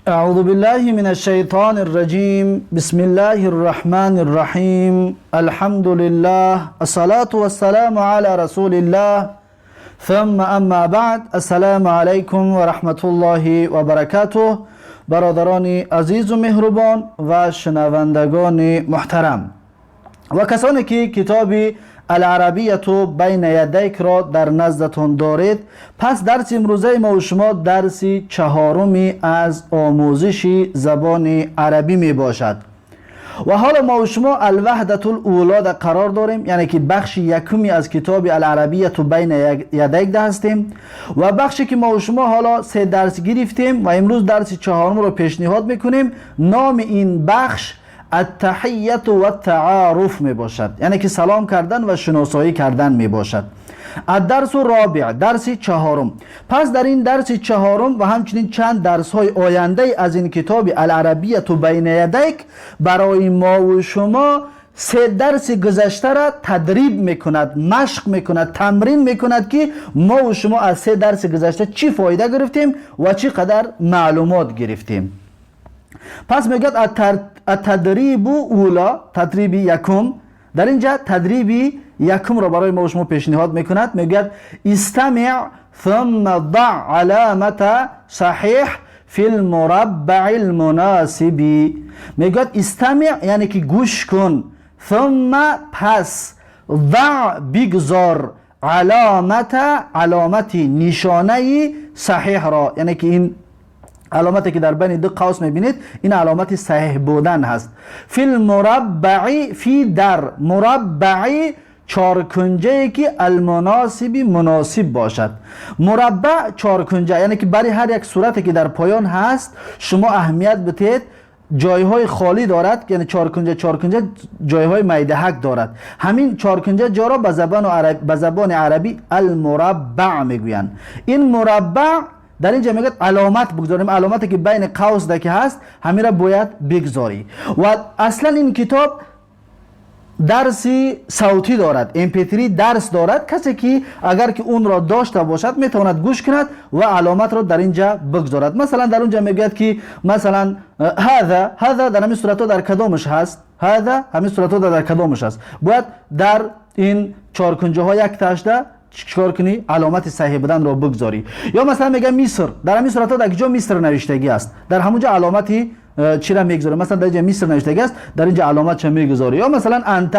أعوذ بالله من الشيطان الرجيم. بسم الله الرحمن الرحيم. الحمد لله، الصلاة والسلام على رسول الله، ثم أما بعد. السلام عليكم ورحمة الله وبركاته. برادران عزیز و مهربان و شنوندگان محترم و کسانی که کتاب العربیة بین یدیک را در نزدتان دارید، پس درس امروزه ما و شما درس چهارمی از آموزش زبان عربی می باشد و حالا ما و شما الوحدة الاولی در قرار داریم، یعنی که بخش یکمی از کتاب العربیة بین یدیک ده هستیم و بخشی که ما و شما حالا سه درس گرفتیم و امروز درس چهارم رو پیشنهاد میکنیم، نام این بخش التحیة و التعارف می باشد، یعنی که سلام کردن و شناسایی کردن می باشد. الدرس الرابع، درس چهارم. پس در این درس چهارم و همچنین چند درس های آینده از این کتاب العربیة بین یدیک برای ما و شما سه درس گذشته را تدریب میکند، مشق میکند، تمرین میکند که ما و شما از سه درس گذشته چی فایده گرفتیم و چی قدر معلومات گرفتیم. پس میگه التدریب اولا، تدریب یکم. در اینجا تدریب یکم را برای ما و شما پیشنهاد میکند. میگوید استمع ثم ضع علامة صحیح فی المربع المناسب. میگوید استمع، یعنی که گوش کن، ثم پس، ضع بگذار، علامة علامت نشانه، صحیح را، یعنی که این علامتی که در بین دو قوس میبینید، این علامت صحیح بودن هست، فی المربع، فی در، مربع چارکنجه که، المناسب مناسب باشد. مربع چارکنجه، یعنی که برای هر یک صورتی که در پایان هست شما اهمیت بتید، جایهای خالی دارد، یعنی چارکنجه چارکنجه جایهای میدهک دارد. همین چارکنجه جا را به زبان عربی المربع میگویند. این مربع در اینجا میگه علامت بگذاریم. علامتی که بین قوس ده که هست، همین را باید بگذاری. و اصلا این کتاب درسی صوتی دارد، MP3 درس دارد. کسی که اگر که اون را داشته باشد میتواند گوش کند و علامت را در اینجا بگذارد. مثلا در اونجا میگوید که مثلا هذا، هذا در همین صورت در کدامش هست؟ هذا همین صورت در کدامش هست؟ باید در این چهار کنجه ها یک تاشته چیکار کنی؟ علامت صحیح بودن را بگذاری. یا مثلا میگه مصر، در همین صورت در کجا مصر نوشتگی است، در همونجا علامتی چی را میگذاره. مثلا در اینجا مصر نوشتگی است، در اینجا علامت چه میگذاری. یا مثلا انت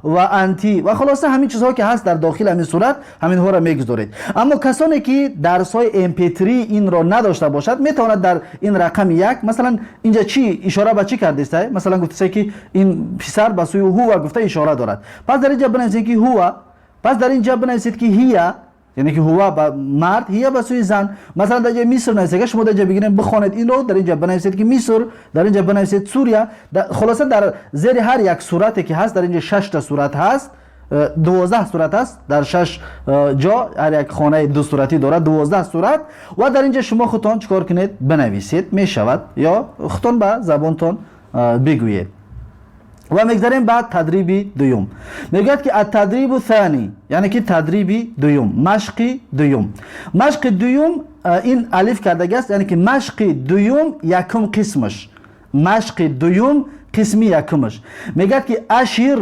و انتی و خلاصه همین چیزها که هست در داخل همین صورت، همین ها را میگذارید. اما کسانی که درس های MP3 این را نداشته باشد، میتواند در این رقم یک، مثلا اینجا چی اشاره به چی کرده است؟ مثلا گفته که این پسر به سوی هو گفته اشاره دارد. پس در اینجا بنویسید که هو. پس در اینجا بنویسید که هي، یعنی که هو به مرد، هي به سوی زن. مثلا در اینجا مصر نوشته، شما در اینجا بگیرید بخوانید این رو، در اینجا بنویسید که مصر، در اینجا بنویسید سوریه. خلاصه در زیر هر یک صورتی که هست، در اینجا شش تا صورت هست، 12 صورت است، در شش جا هر یک خانه دو صورتی دارد، 12 صورت. و در اینجا شما خودتان چیکار کنید؟ بنویسید میشود یا خودتان به زبانتان بگویید. و میگذاریم بعد تدریبی دوم. میگوید که التدریب الثانی، یعنی که تدریبی دوم، مشقی دوم. مشق دوم این الف کردگی است، یعنی که مشق دوم یکم قسمش، مشق دوم قسمی یکمش. میگه که أشر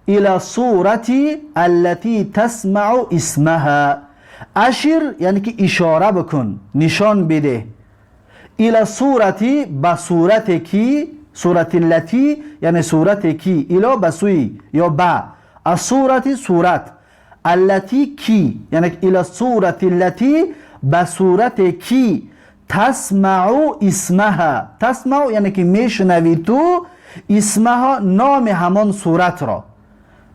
إلى الصورة التي تسمع اسمها. أشر یعنی که اشاره بکن، نشان بده، إلى الصورة به صورت کی، صورة التي یعنی صورت کی، إلى به سوی یا به، الصورة صورت، التي کی، یعنی إلى الصورة التي به صورت کی، تسمع اسمها. تسمع یعنی که میشنوی تو، اسمها نام همان صورت را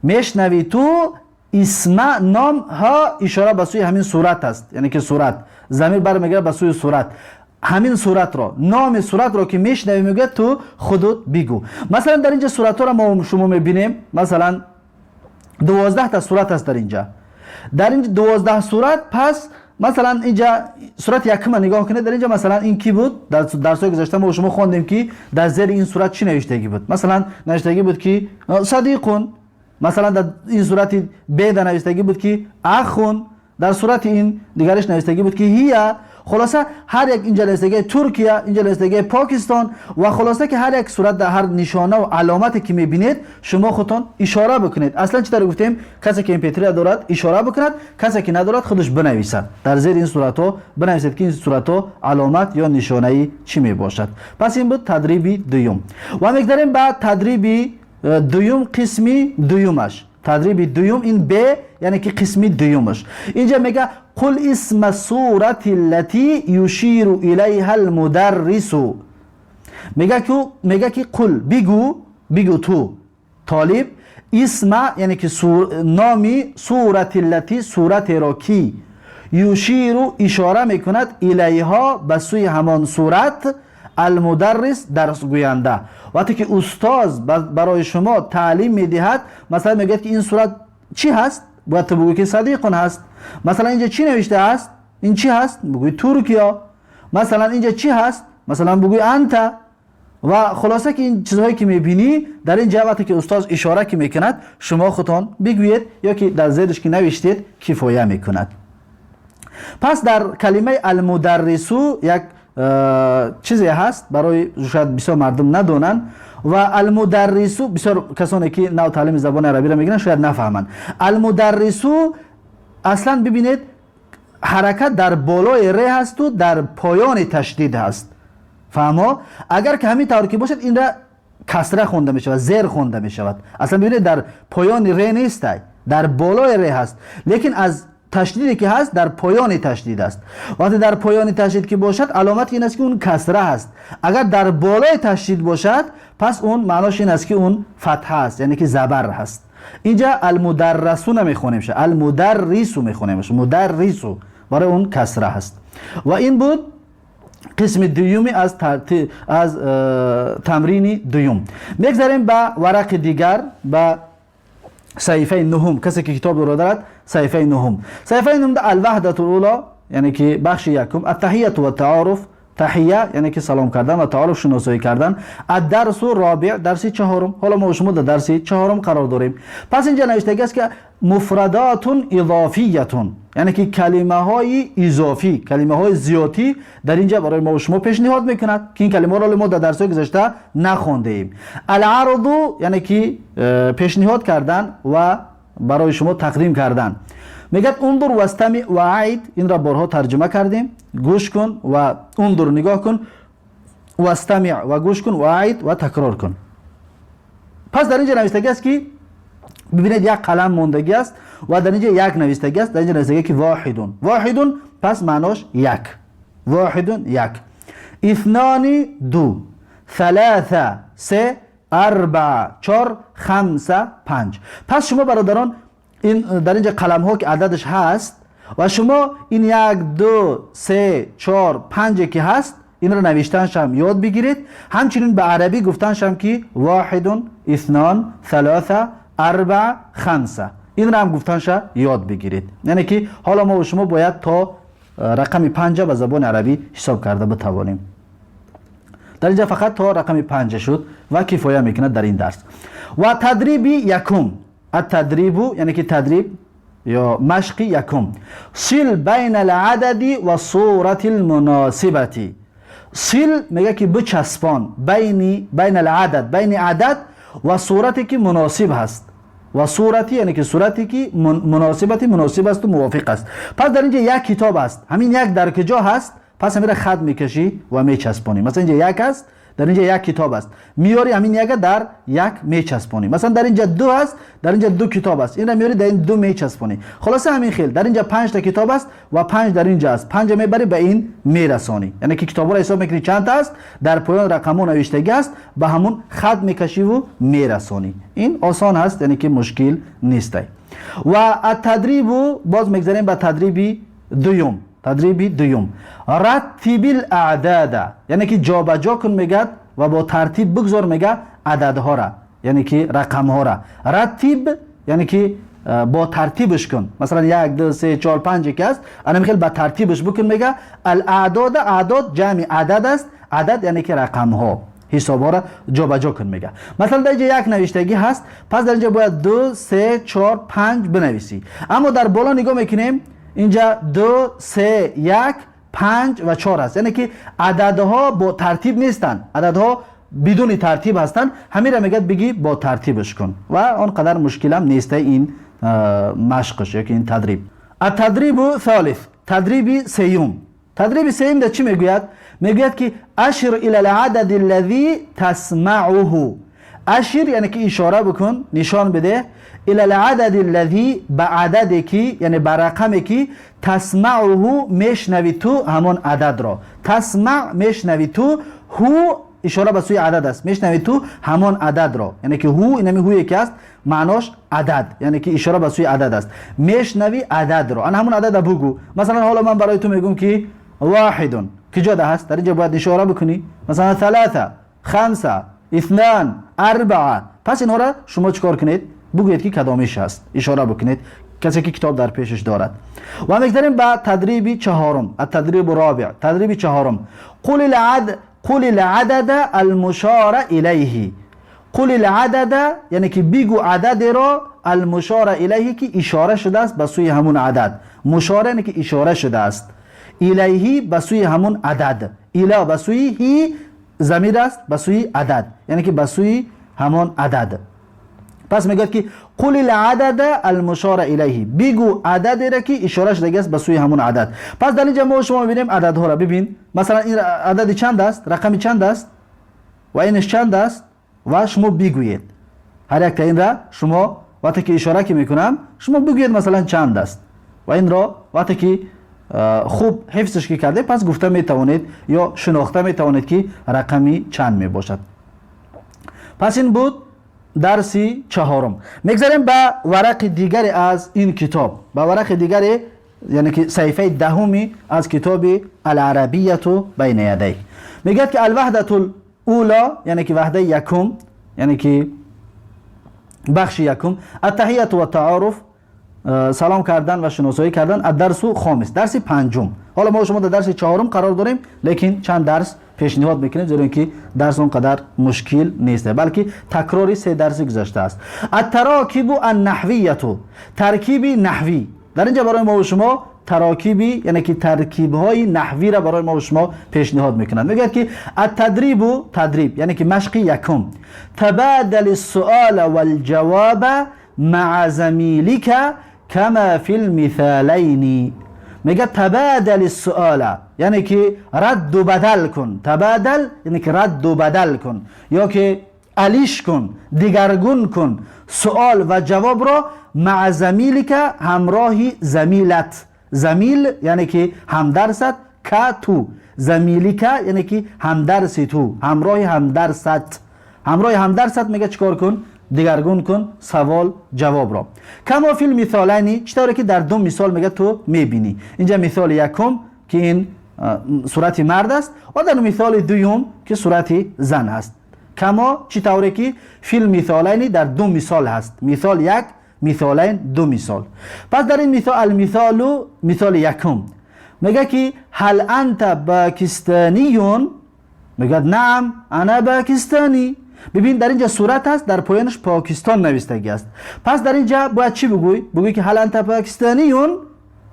میشنوی تو، اسم نام ها اشاره به سوی همین صورت است، یعنی که صورت ضمیر برمیگرده به سوی صورت. همین صورت را، نام صورت را که میشنوی، میگه تو خودت بگو. مثلا در اینجا صورت را ما شما میبینیم، مثلا 12 تا صورت است در اینجا. در اینجا 12 صورت. پس مثلا اینجا صورت یکم نگاه کنید. در اینجا مثلا این کی بود؟ در درس گذشته ما شما خواندیم که در زیر این صورت چی نوشتگی بود. مثلا نوشتگی بود که صدیق. مثلا در این صورت ب در نوشتگی بود که أخ. در صورت این دیگرش نوشتگی بود که هي. خلاصه هر یک اینجا نوشتگی ترکیه، اینجا نوشتگی پاکستان و خلاصه که هر یک صورت در هر نشانه و علامتی که میبینید شما خودتون اشاره بکنید. اصلا چطور گفتیم؟ کسی که MP3 دارد اشاره بکند، کسی که ندارد خودش بنویسد. در زیر این صورت ها بنویسید که این صورت ها علامت یا نشانه چی می باشد. پس این بود تدریبی دوم. و میگذریم به تدریبی دوم، قسمی دومش. تدریبی دوم این ب، یعنی که قسمی دومش. اینجا میگه قل اسم الصورة التي يشير إليها المدرس. میگه که قل بگو، بگو تو طالب، اسم یعنی که نامی، صورة التي صورت را کی، يشير اشاره میکند، إليها به سوی همان صورت، المدرس درس گوینده. وقتی که استاد برای شما تعلیم میدهد، مثلا میگه که این صورت چی هست، باید تو بگویی که صدیق هست. مثلا اینجا چی نوشته است؟ این چی هست؟ بگوی ترکیه. مثلا اینجا چی هست؟ مثلا بگوی أنت. و خلاصه که این چیزهایی که میبینی در اینجا، وقتی که استاد اشاره که میکند، شما خودتان بگویید یا که در زیرش که نوشتید کفایه میکند. پس در کلمه المدرس یک چیزی هست برای شاید بسیار مردم ندونن و المدرس بسیار کسانی که نو تعلیم زبان عربی را میگیرن شاید نفهمن. المدرس اصلا ببینید، حرکت در بالای ر هست و در پایان تشدید هست. فهما؟ اگر که همین طور که باشد، این را کسره خونده می شود، زیر خونده می شود. اصلا ببینید، در پایان ر نیست، در بالای ر هست، لیکن از تشدیدی که هست در پایان تشدید است. وقتی در پایان تشدید که باشد، علامت این است که اون کسره هست. اگر در بالای تشدید باشد، پس اون معناش این است که اون فتحه است، یعنی که زبر هست. اینجا المدرس نمیخونیم، المدرس میخونیم. مدرس برای اون کسره هست. و این بود قسم دومی از تمرین دوم. میگذریم به ورق دیگر، به صحیفه نهم. کسی که کتاب رو دارد، صحیفه نهم. صحیفه نهم ده الوحدة الأولى، یعنی که بخش یکم، التحیة و التعارف. تحیه یعنی که سلام کردن و تعارف شناسایی کردن. الدرس الرابع، درس چهارم. حالا ما شما در درس چهارم قرار داریم. پس اینجا نوشته است که مفردات اضافیه، یعنی که کلمه های اضافی، کلمه های زیادی در اینجا برای ما و شما پیشنهاد میکند که این کلمه را ما در درس گذشته نخوانده ایم. العرض یعنی که پیشنهاد کردن و برای شما تقدیم کردن. میگه انظر واستمع وأعد. این را بارها ترجمه کردیم. گوش کن و انظر نگاه کن، واستمع و گوش کن، وأعد و تکرار کن. پس در اینجا نوشتگی است که ببینید، یک قلم موندگی است و در اینجا یک نوشتگی است. در اینجا نوشتگی که واحد، واحد، پس معناش یک. واحد یک، اثنان دو، ثلاثة سه، أربعة چهار، خمسة پنج. پس شما برادران، این در اینجا قلم ها که عددش هست و شما این یک، دو، سه، چهار، پنج که هست، این رو نوشتنش هم یاد بگیرید. همچنین به عربی گفتنش هم که واحد، اثنان، ثلاثة، أربعة، خمسة، این رو هم گفتنش یاد بگیرید. یعنی که حالا ما و شما باید تا رقم پنج به زبان عربی حساب کرده بتوانیم. در اینجا فقط تا رقم پنج شد و کفایه میکند در این درس. و تدریبی یکم، التدریب یعنی که تدریب یا مشق یکم، صل بین العدد و صورة المناسبة. صل میگه که بچسبان، بین، بین العدد، بین عدد و صورتی که مناسب هست، و صورتی یعنی که صورتی که مناسبتی مناسب است و موافق است. پس در اینجا یک کتاب است. همین یک در کجا هست؟ پس همین خط میکشی و میچسبانی. مثلا اینجا یک است، در اینجا یک کتاب است، میاری همین یک در یک میچسبانی. مثلا در اینجا دو است، در اینجا دو کتاب است، این را میاری در این دو میچسبانی. خلاصه همین خیل در اینجا پنج تا کتاب است و پنج در اینجا است، پنج میبری به این میرسانی. یعنی که کتاب را حساب میکنی چند است، در پایان رقم نوشتگی است، به همون خط میکشی و میرسانی. این آسان هست، یعنی که مشکل نیست. و التدریب، باز میگذاریم به تدریبی دوم. تدریبی دوم، رتب الاعداد، یعنی که جابجا کن میگد و با ترتیب بگذار میگه عددها را، یعنی که رقم ها را. رتب یعنی که با ترتیبش کن. مثلا یک، دو، سه، چهار، پنج که است، انا میخیل با ترتیبش بکن. میگه الاعداد، اعداد جمع عدد است، عدد یعنی که رقم ها، حساب ها را جابجا کن میگه. مثلا در اینجا یک نوشتگی هست، پس در اینجا باید دو، سه، چهار، پنج بنویسی. اما در بالا نگاه میکنیم، اینجا دو، سه، یک، پنج هست. پس در اینجا باید 5 ва 4 аст. Яъне ки ададҳо бо тартиб нестанд, ададҳо бидуни тартиб ҳастанд. Ҳаминро мегӯяд, бигӣ бо тартибаш кун ва он қадар мушкилам неста ин машқш ёки ин تدريب. التدريب الثالث, تدریби сеюм. تدریби сеюм да чӣ мегӯяд? Мегӯяд ки أشر إلى العدد الذي تسمعه. أشر яъне ки ишора бикун, нишон биде, إلى العدد الذي, ба ададе ки, яъне ба рақаме ки, تسمعه, мешнави ту ҳамон ададро. تسمع, мешнави ту, ه, ишора ба сӯи адад аст, мешнави ту ҳамон ададро. Яъне ки ه, инами ه е ки аст, маънош адад, яъне ки ишора ба сӯи адад аст. Мешнави ададро, ана ҳамон адада бугӯ. Масалан, ҳоло ман барои ту мегӯм ки واحد киҷода ҳаст, дар инҷа бояд ишора бикунӣ. Масалан, ثلاثة, خمسة, اثنان, أربعة. Пас инҳоро шумо чӣ кор кунед? Бугӯед ки кадомиш ҳаст, ишора бикунед, касе ки китоб дар пешаш дорад. Ва мегзарем ба تدریби чаҳорум, التدريب الرابع, تدریби чаҳорум. قل العدد المشار إليه. قل العدد, яъне ки бигӯ ададеро, المشار إليه, ки ишора шудааст ба сӯи ҳамун адад. مشار, яъне ки ишора шудааст, إليه, ба сӯи ҳамун адад, إلى, ба сӯи, ه замир аст, ба сӯи адад, яъне ки ба сӯи ҳамон адад. Пас мегӯяд ки قل العدد المشار إليه, бигӯ ададеро ки ишора шудагиаст ба сӯи ҳамун адад. Пас дар инҷа мо шумо мебинем ададҳоро. Бибин, масалан, ин адади чанд аст, рақами чанд аст ва инаш чанд аст ва шумо бигӯед ҳар якта инра. Шумо вақте ки ишора ки мекунам, шумо бигӯед, масалан, чанд аст. Ва инро вақте ки хуб ҳифзш ки кардед, пас гуфта метавонед ё шинохта метавонед ки рақами чанд мебошад. Пас ин буд дарси чаҳорум. Мегзарем ба варақи дигаре аз ин китоб, ба варақи дигаре, яъне ки саҳифаи 10-уми аз китоби العربية بين يديك. Мегӯяд ки الوحدة الأولى, яъне ки ваҳдаи якум, яъне ки бахши якум, التحية والتعارف, салом кардан ва шиносоӣ кардан. الدرس الخامس, дарси панҷум. Ҳоло мо шумо дар дарси чаҳорум қарор дорем, лекин чанд дарс пешниҳод мекунем, зеро ин ки дарс он қадар мушкил нест, балки такрори се дарси гузашта аст. التراكيب النحوية, таркиби наҳвӣ. Дар инҷа барои мо шумо тарокиби, яъне ки таркибҳои наҳвиро барои мо шумо пешниҳод мекунад. Мегӯяд ки التدريب, تدریب, яъне ки машқи якум. تبادل السؤال والجواب مع زميلك كما في المثالين. Мегӯяд تبادل السؤال, яъне ки радду бадал кун. تبادل, яъне ки радду бадал кун ё ки алиш кун, дигаргун кун суол ва ҷавобро, مع زميلك, ҳамроҳи замилат. زميل, яъне ки ҳамдарсат, ка, ту, زميلك, яъне ки ҳамдарси ту, ҳамроҳи ҳамдарсат. Ҳамроҳи ҳамдарсат, мега, чӣ кор кун? Дигаргун кун савол ҷавобро. كما في المثالين, чӣ тавре ки дар ду мисол, мега, ту мебинӣ. Инҷа мисоли якум, ки ин сурати мард аст, ва дар мисоли дуюм, ки сурати зан аст. كما, чӣ тавре ки, في المثالين, дар ду мисол ҳаст. Мисол як, مثالين, ду мисол. Пас дар ин мисол, المثال, мисоли якум, мега ки هل أنت باكستاني؟ Мегӯяд: نعم، أنا باكستاني. Бибин, дар инҷа сурат аст, дар поёнаш Покистон навистагӣ аст. Пас дар инҷа бояд чӣ бигӯй? Бигӯй ки هل أنت باكستاني؟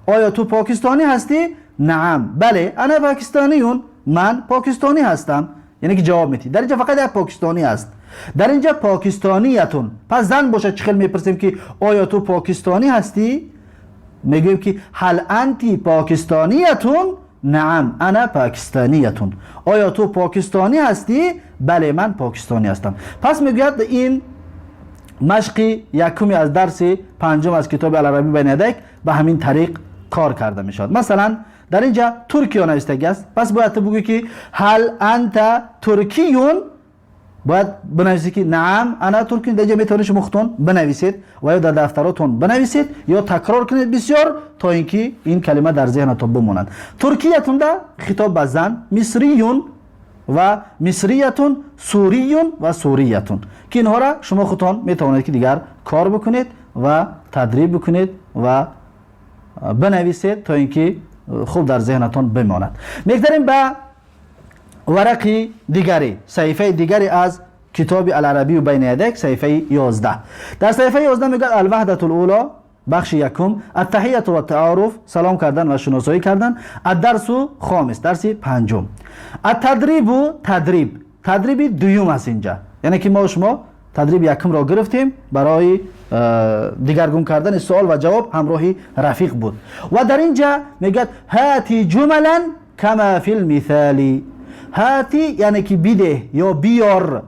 Оё ту покистонӣ ҳастӣ? نعم, бале, أنا باكستاني, ман покистонӣ ҳастам. Яъне ки ҷавоб метиҳӣ. Дар инҷа фақат як покистонӣ аст, дар инҷа باكستانية. Пас зан бошад, чӣ хел мепурсем ки оё ту покистонӣ ҳастӣ? Мегӯем ки هل أنت باكستانية؟ نعم، أنا باكستانية. Оё ту покистонӣ ҳастӣ? Бале, ман покистонӣ ҳастам. Пас мегӯяд, ин машқи якуми аз дарси панҷум аз китоби العربية بين يديك ба ҳамин тариқ кор карда мешавад. Масалан, дар инҷа Туркиё навистагӣ аст. Пас бояд ту бугӯӣ ки هل أنت تركي؟ Бояд бинависед ки نعم، أنا تركي. Дар инҷа метавонед шумо худтон бинависед ва ё дар дафтаротон бинависед ё такрор кунед бисёр, то ин ки ин калима дар зеҳнатон бимонад. تركية да хитоб ба зан, مصري ва مصرية, سوري ва سورية, ки инҳоро шумо худтон метавонед ки дигар кор бикунед ва تدریب бикунед ва бинависед, то ин ки хуб дар зеҳнатон бимонад. Мегзарем ба варақи дигаре, саҳифаи дигаре аз китоби العربية بين يديك, саҳифаи 11. Дар саҳифаи 11 мегӯяд الوحدة الأولى. بخش یکم التحیت و التعارف، سلام کردن و شناسایی کردن. الدرس خامس، درس پنجم. التدریب، تدریب، تدریب دوم است اینجا، یعنی که ما شما تدریب یکم را گرفتیم برای دیگرگون کردن سوال و جواب همراهی رفیق بود. و در اینجا میگه هاتی جملا کما فی المثال. هاتی یعنی که بیده یا بیار،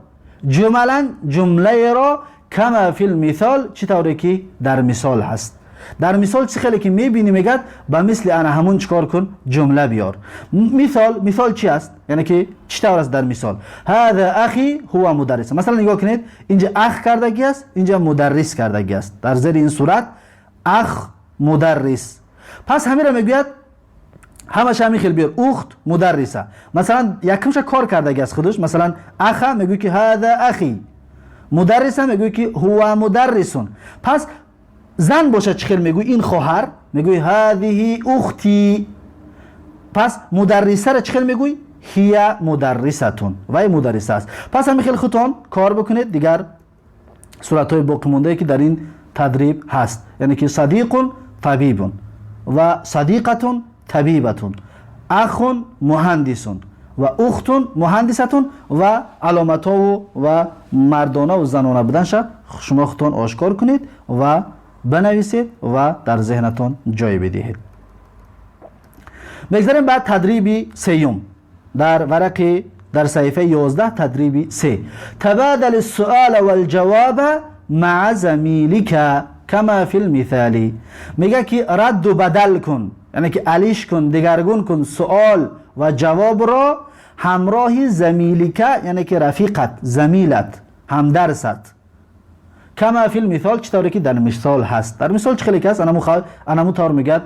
جملا جمله را، کما فی المثال چطوری که در مثال هست. در مثال چی خیلی که میبینی، میگه به مثل انا همون چیکار کن؟ جمله بیار. مثال، مثال چی است؟ یعنی که چطور است در مثال؟ هذا اخی هو مدرس. مثلا نگاه کنید، اینجا اخ کردگی است، اینجا مدرس کردگی است. در زیر این صورت اخ، مدرس. پس همین را میگوید همش همین خیلی بیار. اخت، مدرسه. مثلا یکمش کار کردگی است خودش. مثلا اخ میگوی که هذا اخی، مدرسه میگوی که هو مدرسون. پس زن باشه چی خیلی میگوی؟ این خواهر، میگوی هذه اختی. پس مدرسه را چی خیلی میگوی؟ هي مدرستون، وی مدرسه است. پس همین خیلی خودتون کار بکنید دیگر صورت های باقی مونده که در این تدریب هست، یعنی که صدیق طبیب و صدیقة طبیبة، اخ مهندس و اخت مهندسة و علامت ها و مردانه و زنانه بودنش شما خودتون آشکار کنید و بنویسید و در ذهنتون جای بدهید. میگذاریم بعد تدریبی سیوم در ورق، در صحیفه 11، تدریبی 3. تبادل السؤال والجواب مع زمیلك کما فی المثال. میگه که رد و بدل کن، یعنی که علیش کن، دگرگون کن سوال و جواب را همراه زمیلك، یعنی که رفیقت، زمیلت، همدرست. کما فی المثال چطوری که در مثال هست. در مثال چه خیلی که هست، انمو طور میگه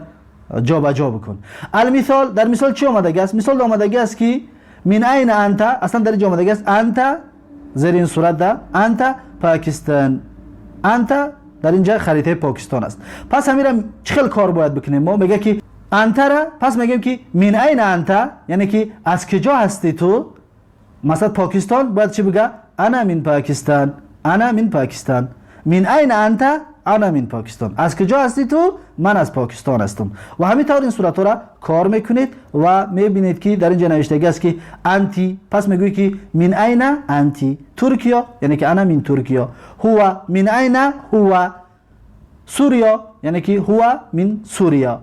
جا به جا بکن. المثال، در مثال چی آمدگی است؟ مثال آمدگی است که من این انت. اصلا در اینجا آمدگی است انت، زیر این صورت ده انت پاکستان. انت در اینجا خریطه پاکستان است. پس همین چه خیلی کار باید بکنیم ما؟ میگه که انت را، پس میگیم که من این انت، یعنی که از کجا هستی تو؟ مثلا پاکستان، باید چی بگه؟ انا من پاکستان، انا من پاکستان. من این انت؟ انا من پاکستان. از کجا هستی تو؟ من از پاکستان هستم. و همین طور این صورت را کار میکنید و میبینید که در اینجا نوشته است که انتی. پس میگویی که من این انتی؟ ترکیه، یعنی که انا من ترکیه. هو، من این هو؟ سوریا، یعنی که هو من سوریا.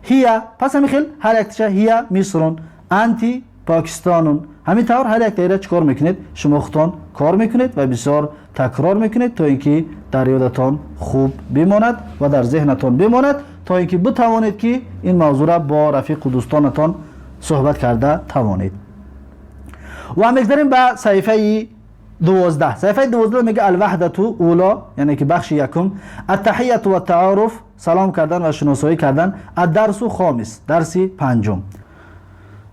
هي. پس همین خیل هر یک هي مصر، انتی پاکستان. همین طور هر یک تایره چیکار میکنید؟ شما خودتان کار میکنید و بسیار تکرار میکنید تا اینکه در یادتان خوب بماند و در ذهنتان بماند، تا اینکه بتوانید که این موضوع را با رفیق و دوستانتان صحبت کرده توانید. و میگذریم به صحیفه 12. صحیفه 12 میگه الوحدة اولا، یعنی که بخش یکم، التحیت و التعارف، سلام کردن و شناسایی کردن. الدرس خامس، درس پنجم.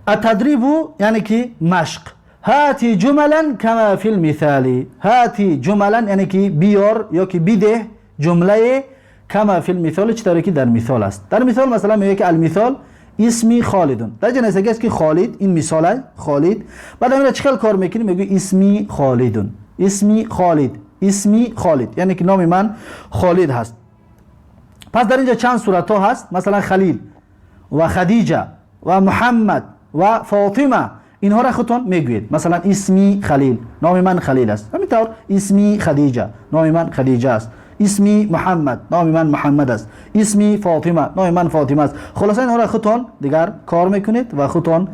التدریب، یعنی که مشق. هاتی جملا کما فی المثال. هاتی جملا یعنی که بیار یا که بیده جمله، کما فی المثال چطوری که در مثال است. در مثال مثلا میگه که المثال اسمی خالدون. در جنس است که خالد، این مثال خالد. بعد همین چه کار میکنی؟ میگه اسمی خالدون، اسمی خالد، اسمی خالد، یعنی که نام من خالد هست. پس در اینجا چند صورت ها هست؟ مثلا خلیل و خدیجه و محمد و فاطمه. اینها را خودتون میگویید. مثلا اسمی خلیل، نام من خلیل است. همینطور اسمی خدیجه، نام من خدیجه است. اسمی محمد، نام من محمد است. اسمی فاطمه، نام من فاطمه است. خلاصه اینها را خودتون دیگر کار میکنید و خودتون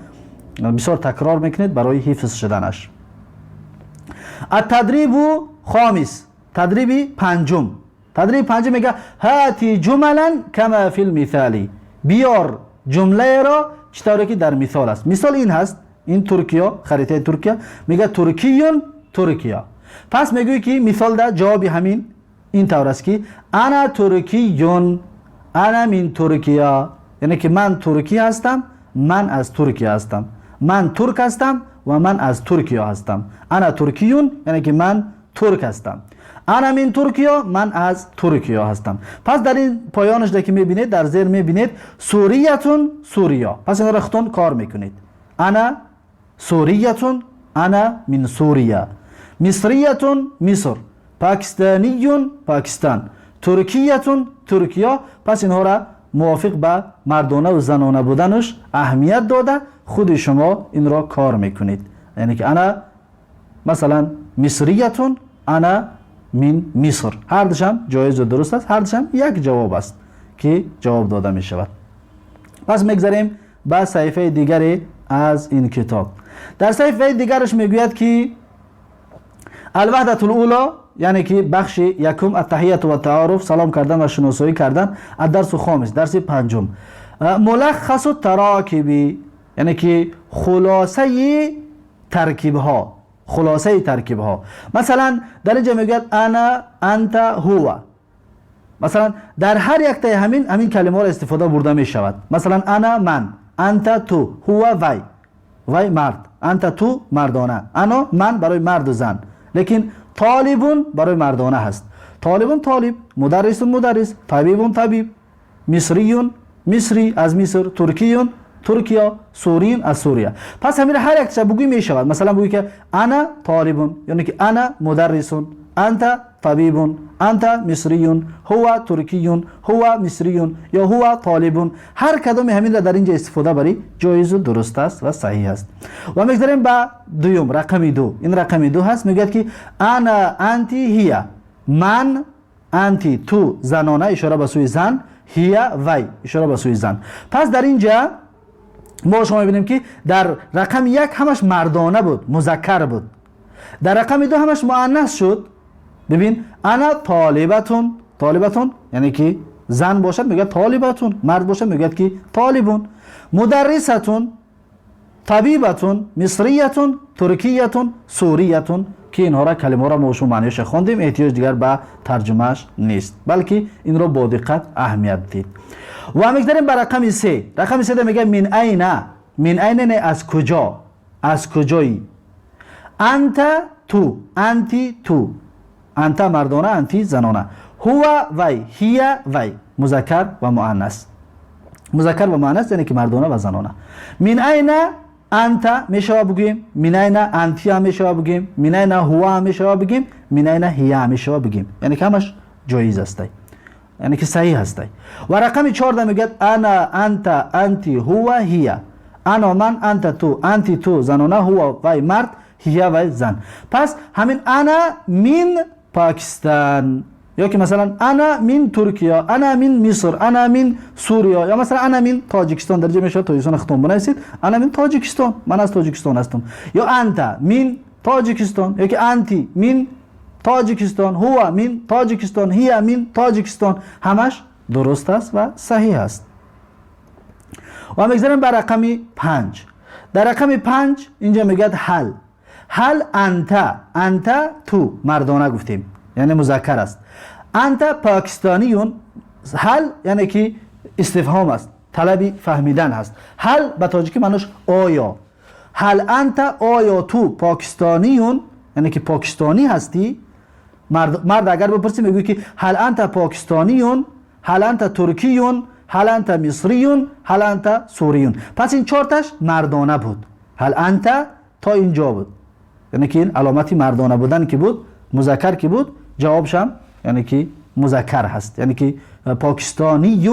بسیار تکرار میکنید برای حفظ شدنش. التدریب خامس، تدریب پنجم. تدریب پنجم میگه هاتی جملا کما فی المثال. بیار جمله را چطوری که در مثال است. مثال این هست، این ترکیه، خریطه ترکیه. میگه ترکیون، ترکیه. پس میگوی که مثال در جواب همین این طور است که انا ترکیون، انا من ترکیه، یعنی که من ترکی هستم، من از ترکیه هستم. من ترک هستم و من از ترکیه هستم. انا ترکیون یعنی که من ترک هستم. انا من ترکیه، من از ترکیه هستم. پس در این پایانش که میبینید، در زیر میبینید سوریتون، سوریا. پس این را خودتون کار میکنید. انا سوریتون، انا من سوریا. مصریتون، مصر. پاکستانیون، پاکستان. ترکیتون ترکیا. پس اینها را موافق به مردانه و زنانه بودنش اهمیت داده، خود شما این را کار میکنید. یعنی که أنا مثلا مصریتون، أنا من مصر، هر دوشم جایز و درست است، هر دوشم یک جواب است که جواب داده می شود. پس میگذریم به صحیفه دیگری از این کتاب. در صحیفه دیگرش میگوید که الوحدة الأولى، یعنی که بخش یکم، التحیة و التعارف، سلام کردن و شناسایی کردن. الدرس الخامس، درس پنجم، ملخص التراکب، یعنی که خلاصه ترکیب ها، خلاصه ترکیب ها. مثلا در اینجا میگوید أنا، أنت، هو. مثلا در هر یک تای همین کلمه را استفاده برده می شود. مثلا أنا من، أنت تو، هو وی، وی مرد، أنت تو مردانه، أنا من برای مرد و زن، لیکن طالب برای مردانه هست. طالب طالب، مدرس مدرس، طبیب طبیب، مصری مصری از مصر، ترکی ترکیا، سوری از سوریه. پس همین هر یک بگوی می شود. مثلا بگوی که أنا طالب، یعنی که أنا مدرس، أنت طبیب، أنت مصری، هو ترکی، هو مصری یا هو طالب. هر کدام همین را در اینجا استفاده بری جایز و درست است و صحیح است. و میگذریم به دوم، رقم 2. این رقم 2 هست، میگوید که أنا، أنت، هي. من، أنت تو زنانه، اشاره به سوی زن، هي وی، اشاره به سوی زن. پس در اینجا ما شما میبینیم که در رقم 1 همش مردانه بود، مذکر بود، در رقم 2 همش مؤنث شد. ببین، أنا طالبة. طالبة یعنی که زن باشد میگه طالبة، مرد باشد میگه که طالب. مدرسة، طبیبة، مصریة، ترکیة، سوریة، که اینها را کلمه را ما شما معنیش خواندیم، احتیاج دیگر به ترجمهش نیست، بلکه این را با دقت اهمیت دید. و میگذریم به رقم 3. رقم 3 میگه من أين. من أين نه از کجا، از کجایی. أنت تو، أنت تو، أنت مردانه، أنت زنانه، هو وی، هي وی، مذکر و مؤنث، مذکر و مؤنث یعنی که مردانه و زنانه. من أين أنت میشوه بگیم، من أين أنت هم میشوه بگیم، من أين هو هم میشوه بگیم، من أين هي هم میشوه بگیم، یعنی که همش جایز است، یعنی که صحیح هست. و رقم 14 میگه أنا، أنت، أنت، هو، هي. أنا من، أنت تو، أنت تو زنانه، هو وی مرد، هي وی زن. پس همین أنا من پاکستان، یا که مثلا أنا من ترکیه، أنا من مصر، أنا من سوریه، یا مثلا أنا من تاجیکستان. در میشه تاجیکستان ختم بنویسید، أنا من تاجیکستان، من از تاجیکستان هستم. یا أنت من تاجیکستان، یا که أنت من تاجیکستان، هو من تاجیکستان، هي من تاجیکستان، همش درست است و صحیح است. و میگذاریم بر رقم 5. در رقم 5 اینجا میگه هل. هل أنت. أنت تو مردانه گفتیم، یعنی مذکر است. أنت پاکستانی. هل یعنی که استفهام است، طلبی فهمیدن هست. هل به تاجیکی معنیش آیا. هل أنت، آیا تو، پاکستانی، یعنی که پاکستانی هستی. مرد اگر بپرسی میگوی که هل أنت پاکستانی، هل أنت ترکی، هل أنت مصری، هل أنت سوری. پس این چهارتش مردانه بود. هل أنت تا اینجا بود، یعنی که این علامتی مردانه بودن که بود، مذکر که بود، جوابش هم یعنی که مذکر هست، یعنی که پاکستانی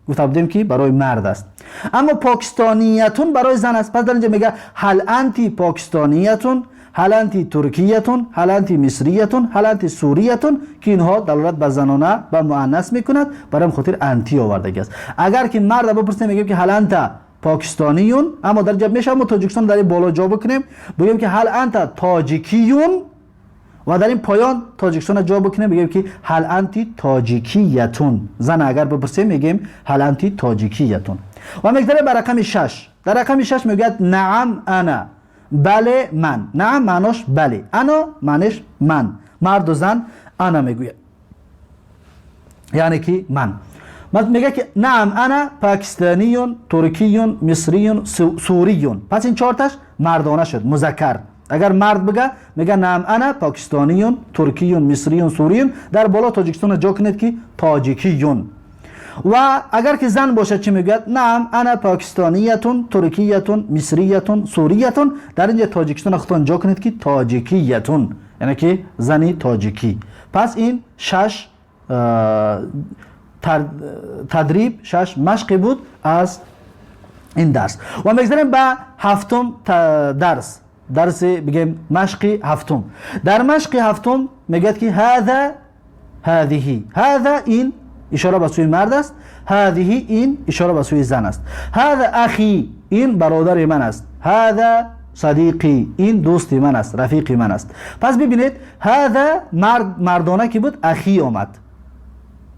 گفته بودیم که برای مرد است، اما پاکستانیة برای زن است. پس در اینجا میگه هل أنت پاکستانیة، هل أنت ترکیة، هل أنت مصریة، هل أنت سوریة، که اینها دلالت به زنانه و مؤنث میکند، برای خاطر أنت آوردگی است. اگر که مرد بپرسیم میگیم که هل أنت پاکستانی، اما در جا میشه ما تاجیکستان در این بالا جا بکنیم، بگیم که هل أنت تاجیکی، و در این پایان تاجیکستان جا بکنیم، بگیم که هل أنت تاجیکیة. زن اگر بپرسیم میگیم هل أنت تاجیکیة. و میگذره به رقم 6. در رقم 6 میگوید نعم أنا، بله من. نعم معناش بله، أنا معنیش من، مرد و زن أنا میگوید یعنی که من. میگه که نعم أنا پاکستانی، ترکی، مصری، سوری. پس این چهارتاش مردانه شد، مذکر. اگر مرد بگه میگه نعم أنا پاکستانی، ترکی، مصری، سوری. در بالا تاجیکستان جا کنید که تاجیکی. و اگر که زن باشد چی میگوید؟ نعم أنا پاکستانیة، ترکیة، مصریة، سوریة. در اینجا تاجیکستان خودتان جا کنید که تاجیکیة، یعنی که زنی تاجیکی. پس این 6. تدریب، شش مشقی بود از این درس. و میگذریم به هفتم درس، درس بگیم مشقی هفتم. در مشقی هفتم میگه که هذا هذه. هذا این اشاره به سوی مرد است، هذه این اشاره به سوی زن است. هذا اخی این برادر من است، هذا صدیقی این دوست من است، رفیق من است. پس ببینید هذا مرد، مردانه که بود اخی آمد،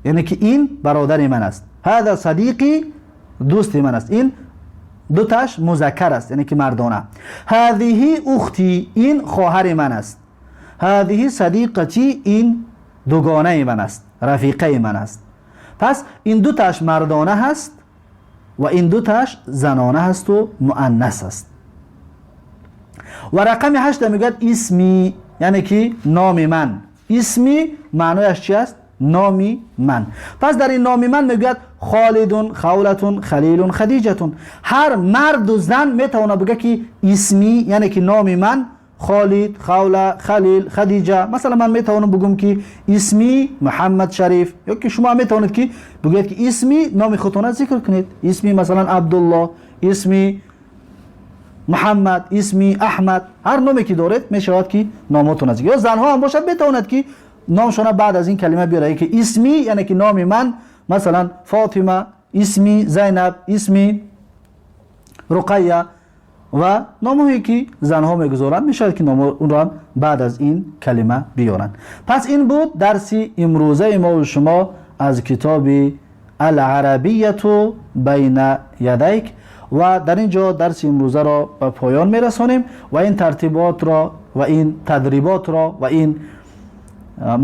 یعنی که این برادر من است. هذا صدیقی دوست من است، این دو تاش مذکر است، یعنی که مردانه. هذه اختی این خواهر من است. هذه صدیقتی این دوگانه من است، رفیقه من است. پس این دو تاش مردانه هست و این دو تاش زنانه هست و مؤنث است. و رقم 8 میگه اسمی، یعنی که نام من. اسمی معنایش چی است؟ نامی من. پس در این نام من میگوید خالد، خولة، خلیل، خدیجة. هر مرد و زن میتونه بگه که اسمی، یعنی که نام من خالد، خوله، خلیل، خدیجه. مثلا من میتوانم بگم که اسمی محمد شریف، یا که شما میتوانید که بگویید که اسمی نام خودتون ذکر کنید. اسمی مثلا عبدالله، اسمی محمد، اسمی احمد، هر نامی که دارید میشود که نامتون ذکر. یا زنها هم باشد میتواند که نامشون بعد از این کلمه بیاره که اسمی، یعنی که نام من مثلا فاطمه، اسمی زینب، اسمی رقیه و نامهایی که زنها میگذارند میشود که نام اون را هم بعد از این کلمه بیارند. پس این بود درس امروزه ما و شما از کتاب العربیة بین یدیک و در اینجا درس امروزه را به پایان میرسانیم و این ترتیبات را و این تدریبات را و این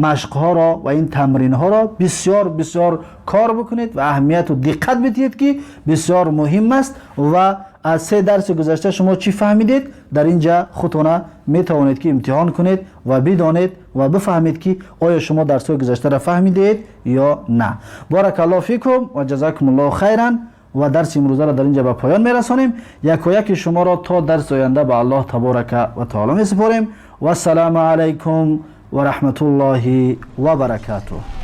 مشق ها را و این تمرین ها را بسیار بسیار کار بکنید و اهمیت و دقت بدهید که بسیار مهم است. و از 3 درس گذشته شما چی فهمیدید در اینجا خودتون میتوانید که امتحان کنید و بدانید و بفهمید که آیا شما درس های گذشته را فهمیدید یا نه. بارک الله فیکم و جزاکم الله خیرا. و درس امروزه را در اینجا به پایان میرسانیم. یک شما را تا درس آینده به الله تبارک و تعالی میسپاریم. و السلام علیکم و رحمت الله و برکاته.